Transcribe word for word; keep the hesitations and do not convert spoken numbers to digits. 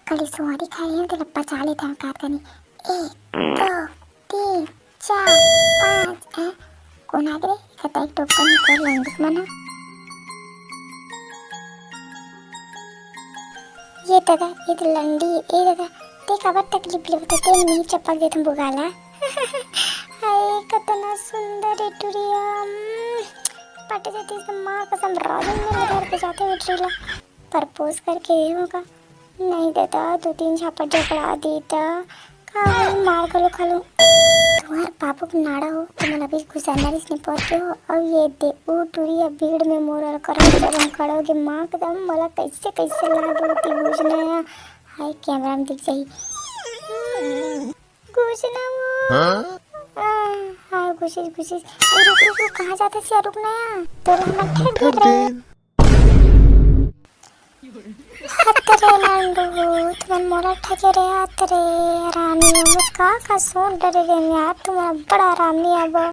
कली सुहारी खाए हे, तेला पचा लेथन का कनी। एक, दो, तीन, चार, पाँच, ए, कोन आ गे रे? कतई टोकन कर लंडिक मना। ये ददा, ये तो लंडी, ए ददा, ते काबर तकलीफ लेवत हे? ते नहीं चपक देथन बुगाला। हाय, कतना सुंदर ए टुरिया। उम्म, पट जाती तो माँ कसम राजन मेरे घर पे जाते हुए टुरी ला। प्रपोज करके ये होगा। नहीं ददा, दो तीन झापट जकड़ा दी त का होई, मार घलो खा लूं। तुहर बाबू के नाड़ा हो, तुमन अभी घुसंदरिस निपोर के हो, अउ ये दे, ऊ टुरी अब भीड़ में मोर अउ करम जगम खड़ो के माँ के दम, मोला कैसे कैसे लागे होती घुसना या। हाय, कैमरा में दिख जाही। घुसना वो। हाँ? आ, हाँ, घुसिस, घुसिस। ए, रुक, रुक, रुक, कहाँ जाते सिया, रुक ना या। तोर हमर ठग गिर रहे। हत रे लंडू, तुमन मोला ठगे रे, हत रे हरामी, मैं का का सोच डरे रे यार, तुमन बड़ा हरामी अब।